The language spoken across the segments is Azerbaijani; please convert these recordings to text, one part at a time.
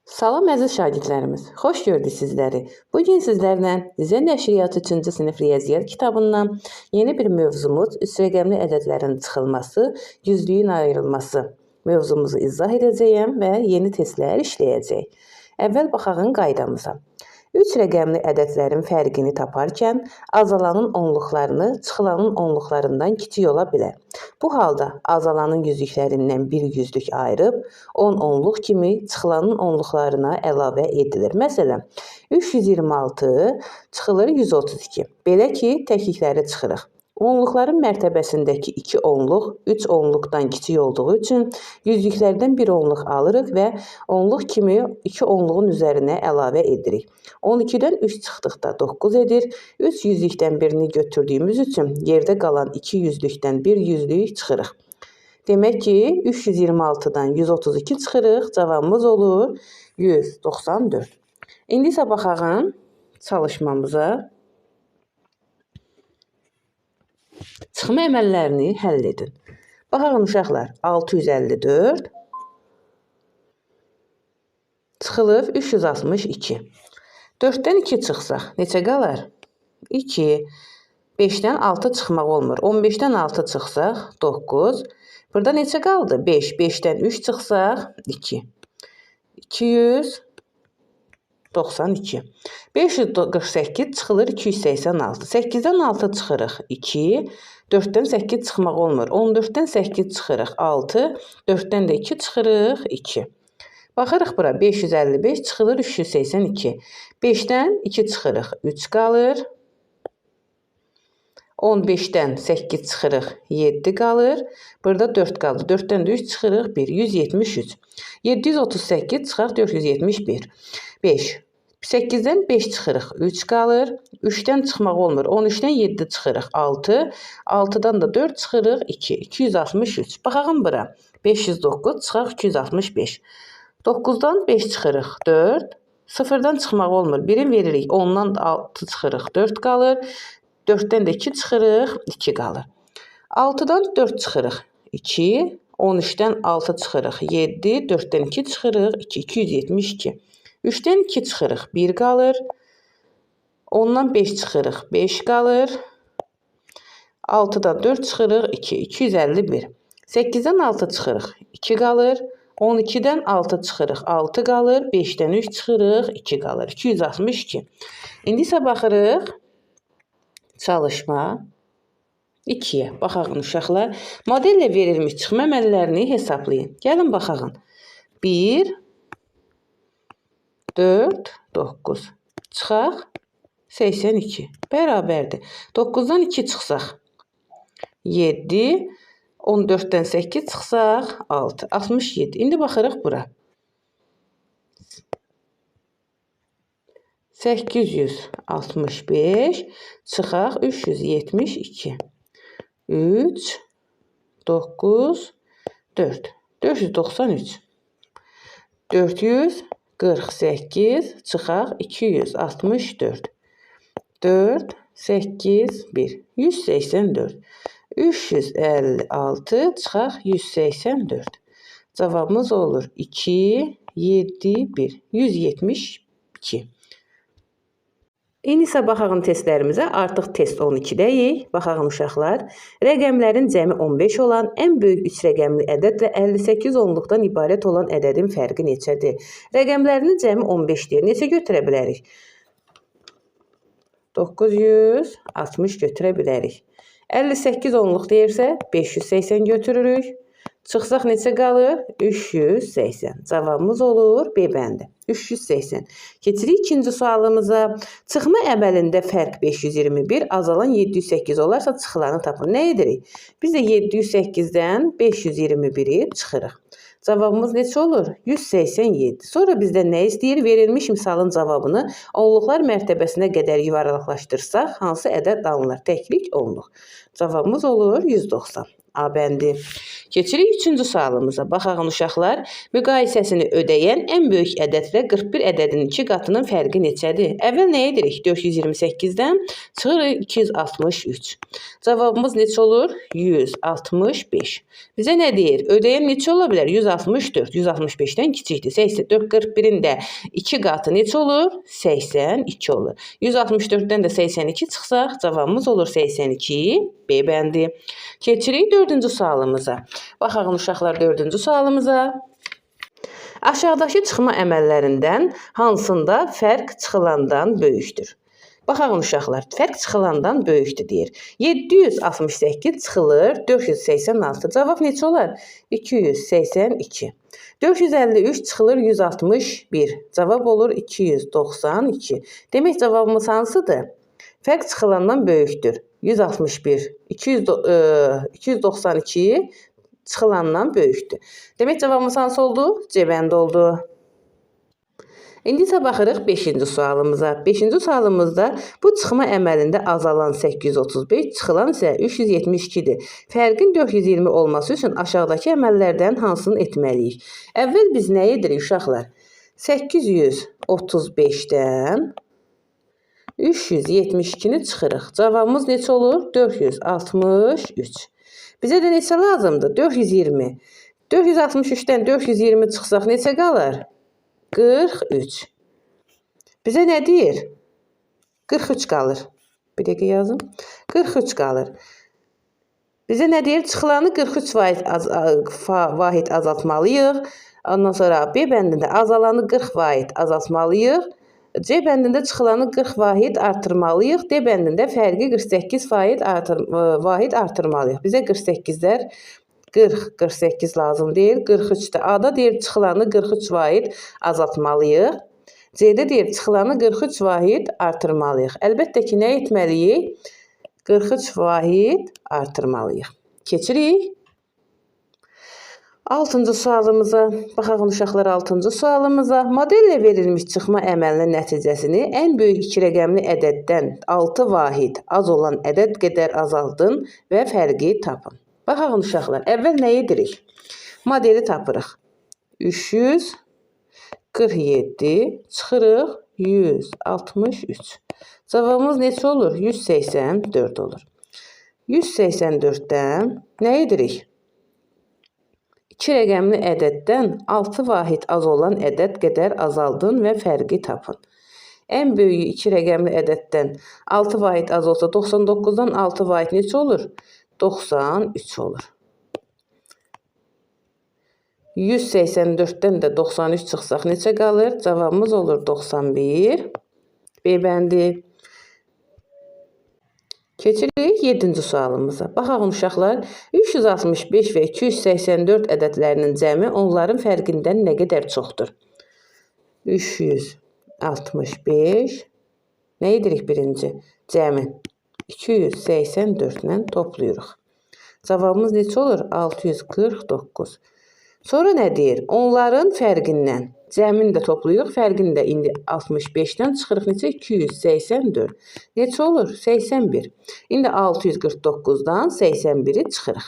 Salam əziz şagirdlərimiz, xoş gördük sizləri. Bu gün sizlərlə Zə Nəşriyyatı 3-cü sinif riyaziyyat kitabından yeni bir mövzumuz üç rəqəmli ədədlərin çıxılması, yüzlüyün ayrılması mövzumuzu izah edəcəyəm və yeni testlər işləyəcəyik. Əvvəl baxağın qaydamıza. Üç rəqəmli ədədlərin fərqini taparkən azalanın onluqlarını çıxılanın onluqlarından kiçik ola bilər. Bu halda azalanın yüzlüklərindən bir yüzlük ayırıb 10 onluq kimi çıxılanın onluqlarına əlavə edilir. Məsələn, 326 çıxılır 132. Belə ki, təklikləri çıxırıq. Onluqların mərtəbəsindəki 2 onluq 3 onluqdan kiçik olduğu üçün yüzlüklərdən bir onluq alırıq və onluq kimi 2 onluğun üzərinə əlavə edirik. 12-dən 3 çıxdıqda 9 edir. 3 yüzlükdən birini götürdüyümüz üçün yerdə qalan 2 yüzlükdən 1 yüzlük çıxırıq. Demək ki, 326-dan 132 çıxırıq. Cavabımız olur 194. İndi isə baxağın çalışmamıza. Çıxma əməllərini həll edin. Baxın uşaqlar, 654 çıxılır 362. 4-dən 2 çıxsaq neçə qalar? 2. 5-dən 6 çıxmaq olmur. 15-dən 6 çıxsaq 9. Burada neçə qaldı? 5. 5-dən 3 çıxsaq 2. 292. 548 çıxılır 286. 8-dən 6 çıxırıq 2. 4-dən 8 çıxmaq olmur. 14-dən 8 çıxırıq 6. 4-dən də 2 çıxırıq 2. Baxırıq bura 555 çıxılır 382. 5-dən 2 çıxırıq 3 qalır. 15-dən 8 çıxırıq 7 qalır. Burada 4 qaldı. 4-dən də 3 çıxırıq 1. 173. 738 çıxaq 471. 5. 8-dən 5 çıxırıq 3 qalır. 3-dən çıxmaq olmur. 13-dən 7 çıxırıq 6. 6-dan da 4 çıxırıq 2. 263. Baxağın bura. 509 çıxaq 265. 9-dan 5 çıxırıq 4. 0-dan çıxmaq olmur. 1-in veririk. 10-dan 6 çıxırıq 4 qalır. 4-dən də 2 çıxırıq 2 qalır. 6-dan 4 çıxırıq 2. 13-dən 6 çıxırıq 7. 4-dən 2 çıxırıq 2. 272. 3-dən 2 çıxırıq 1 qalır. 10-dan 5 çıxırıq 5 qalır. 6-dan 4 çıxırıq 2. 251. 8-dən 6 çıxırıq 2 qalır. 12-dən 6 çıxırıq 6 qalır. 5-dən 3 çıxırıq 2 qalır. 262. İndi isə baxırıq çalışma 2-yə. Baxağın uşaqlar. Modellə verilmiş çıxma əməllərini hesablayın. Gəlin baxağın. 1 4 9 çıxaq 82 bərabərdir. 9-dan 2 çıxsaq 7, 14-dən 8 çıxsaq 6, 67. İndi baxırıq bura. 865 çıxaq 372. 3 9 4 493. 448 çıxaq 264. 4 8 1 184. 356 çıxaq 184. Cavabımız olur 2 7 1 172. İndi isə baxağın testlərimizə. Artıq test 12-dəyik. Baxağın uşaqlar. Rəqəmlərin cəmi 15 olan ən böyük 3 rəqəmli ədədlə 58 onluqdan ibarət olan ədədin fərqi neçədir? Rəqəmlərinin cəmi 15 deyir. Neçə götürə bilərik? 960 götürə bilərik. 58 onluq deyirsə 580 götürürük. Çıxsaq neçə qalır? 380. Cavabımız olur B bəndi. 380. Keçirik ikinci sualımıza. Çıxma əməlində fərq 521, azalan 708 olarsa çıxılanı tapın. Nə edirik? Biz də 708-dən 521-i çıxırıq. Cavabımız neçə olur? 187. Sonra bizdən nə istəyir? Verilmiş misalın cavabını onluqlar mərtəbəsinə qədər yuvarlaqlaşdırsaq, hansı ədəd alınır? Təklik, onluq. Cavabımız olur 190. A bəndi. Keçirik 3-cü sualımıza. Baxaq uşaqlar, müqayisəsini ödəyən ən böyük ədədlə 41 ədədinin 2 qatının fərqi neçədir? Əvvəl nə edirik? 428-dən çıxırıq 263. Cavabımız neçə olur? 165. Bizə nə deyir? Ödəyən neçə ola bilər? 164. 165-dən kiçikdir. 84, 41-in də 2 qatı neçə olur? 82 olur. 164-dən də 82 çıxsaq, cavabımız olur 82. B bəndi. Keçirik 4-cü sualımıza. Baxaq uşaqlar 4-cü sualımıza. Aşağıdakı çıxma əməllərindən hansında fərq çıxılandan böyükdür? Baxaq uşaqlar, fərq çıxılandan böyükdür deyir. 768 çıxılır 486. Cavab neçə olar? 282. 453 çıxılır 161. Cavab olur 292. Demək cavabımız hansıdır? Fərq çıxılandan böyükdür. 161, 292 çıxılandan böyükdür. Demək cavabımız hansı oldu? C bəndi oldu. İndi isə baxırıq 5-ci sualımıza. 5-ci sualımızda bu çıxma əməlində azalan 835, çıxılan isə 372-dir. Fərqin 420 olması üçün aşağıdakı əməllərdən hansını etməliyik? Əvvəl biz nə edirik uşaqlar? 835-dən 372-ni çıxırıq. Cavabımız neçə olur? 463. Bizə də neçə lazımdır? 420. 463-dən 420 çıxsaq neçə qalır? 43. Bizə nə deyir? 43 qalır. Bir dəqiqə yazım. 43 qalır. Bizə nə deyir? Çıxılanı 43 vahid azaltmalıyıq. Ondan sonra B bəndində azalanı 40 vahid azaltmalıyıq. C bəndində çıxılanı 40 vahid artırmalıyıq. D bəndində fərqi 48 vahid artırmalıyıq. Bizə 48-lər 40, 48 lazım deyil. 43-də A-da deyir çıxılanı 43 vahid azaltmalıyıq. C-də deyir çıxılanı 43 vahid artırmalıyıq. Əlbəttə ki, nə etməliyik? 43 vahid artırmalıyıq. Keçirik 6-cı sualımıza. Baxaq uşaqlar 6-cı sualımıza. Modellə verilmiş çıxma əməlinin nəticəsini ən böyük iki rəqəmli ədəddən 6 vahid az olan ədəd qədər azaldın və fərqi tapın. Baxaq uşaqlar, əvvəl nə edirik? Modeli tapırıq. 347 çıxırıq 163. Cavabımız neçə olur? 184 olur. 184-dən nə edirik? 2 rəqəmli ədəddən 6 vahid az olan ədəd qədər azaldın və fərqi tapın. Ən böyüyü 2 rəqəmli ədəddən 6 vahid az olsa 99-dan 6 vahid neçə olur? 93 olur. 184-dən də 93 çıxsaq neçə qalır? Cavabımız olur 91. B bəndi. Keçirik 7-ci sualımıza. Baxaq uşaqlar, 365 və 284 ədədlərinin cəmi onların fərqindən nə qədər çoxdur? 365 nə edirik birinci? Cəmi 284 ilə toplayırıq. Cavabımız neçə olur? 649. Sonra nə deyir? Onların fərqindən. Cəmini də toplayırıq. Fərqini də indi 65-dən çıxırıq neçə? 284. Neçə olur? 81. İndi 649-dan 81-i çıxırıq.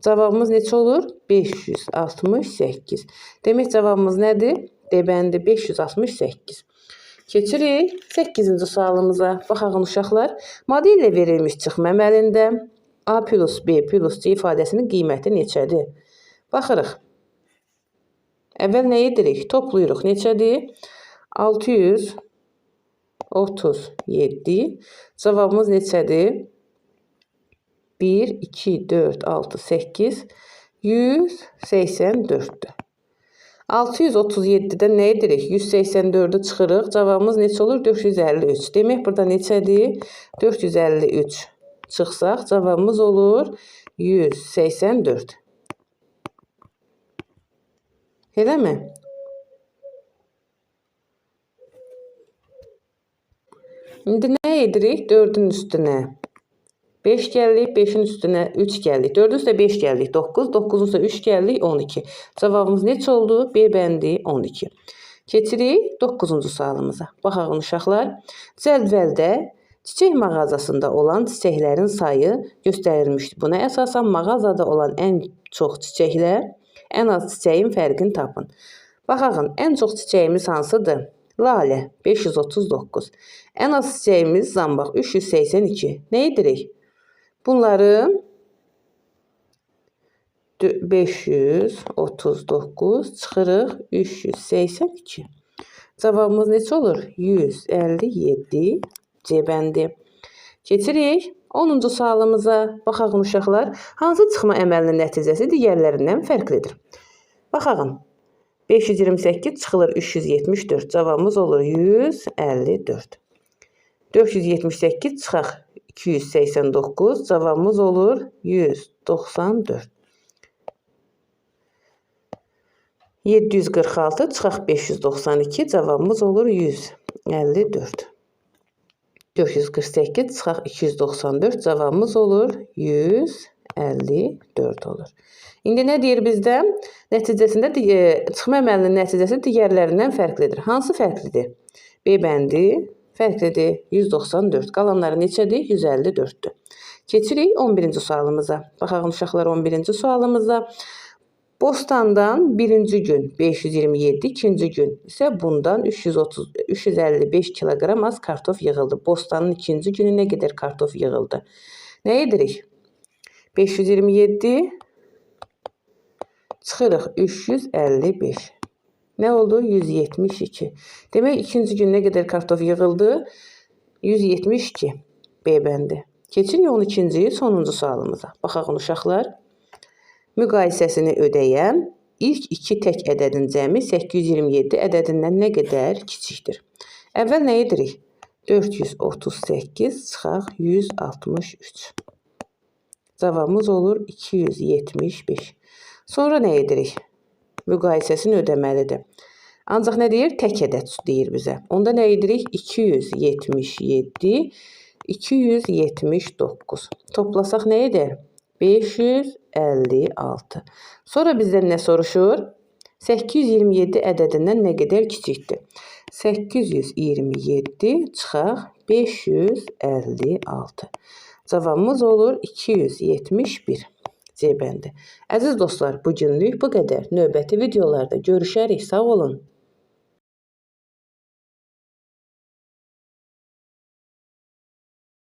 Cavabımız neçə olur? 568. Demək cavabımız nədir? D bəndi 568. Keçirik 8-ci sualımıza. Baxaq uşaqlar. Modellə verilmiş çıxma əməlində A plus B plus C ifadəsinin qiyməti neçədir? Baxırıq. Əvvəl nə edirik? Toplayırıq. Neçədir? 637. Cavabımız neçədir? 1, 2, 4, 6, 8, 184-dür. 637-dən nə edirik? 184-ü çıxırıq. Cavabımız neçə olur? 453. Demək, burada neçədir? 453 çıxsaq, cavabımız olur 184. Eləmi? İndi nə edirik? 4-ün üstünə 5 gəldik, 5-in üstünə 3 gəldik. 4-ün üstünə 5 gəldik, 9, 9-un üstünə 3 gəldik, 12. Cavabımız neçə oldu? B bəndi 12. Keçirik 9-cu sualımıza. Baxaq uşaqlar. Cədvəldə Çiçək mağazasında olan çiçəklərin sayı göstərilmişdir. Buna əsasən mağazada olan ən çox çiçəklə ən az çiçəyin fərqini tapın. Baxağın, ən çox çiçəyimiz hansıdır? Lalə 539. Ən az çiçəyimiz zambaq 382. Nə edirik? Bunları 539 çıxırıq 382. Cavabımız neçə olur? 157 C bəndi. Keçirik 10-cu sualımıza. Baxağın uşaqlar, hansı çıxma əməlinin nəticəsi digərlərindən fərqlidir? Baxağın. 528 çıxılır 374. Cavabımız olur 154. 478 çıxaq 289. Cavabımız olur 194. 746 çıxaq 592. Cavabımız olur 154. 448 çıxaq 294. Cavabımız olur 154 olur. İndi nə deyir bizdə? Nəticəsində çıxma əməlinin nəticəsi digərlərindən fərqlidir. Hansı fərqlidir? B bəndi fərqlidir. 194. Qalanları neçədir? 154-dür. Keçirik 11-ci sualımıza. Baxaq uşaqlar 11-ci sualımıza. Bostandan birinci gün 527, ikinci gün isə bundan 355 kiloqram az kartof yığıldı. Bostanın ikinci günü nə qədər kartof yığıldı? Nə edirik? 527 çıxırıq 355. Nə oldu? 172. Demək, ikinci gün nə qədər kartof yığıldı? 172. B bəndi. Keçirik 12-ci, sonuncu sualımıza. Baxaq uşaqlar. Müqayisəsini ödəyən ilk iki tək ədədin cəmi 827 ədədindən nə qədər kiçikdir? Əvvəl nə edirik? 438 çıxaq 163. Cavabımız olur 275. Sonra nə edirik? Müqayisəsini ödəməlidir. Ancaq nə deyir? Tək ədəd deyir bizə. Onda nə edirik? 277, 279. Toplasaq nə edər? 556. Sonra bizdən nə soruşur? 827 ədədindən nə qədər kiçikdir? 827 çıxaq 556. Cavabımız olur 271. C bəndi. Əziz dostlar, bugünlük bu qədər. Növbəti videolarda görüşərik. Sağ olun.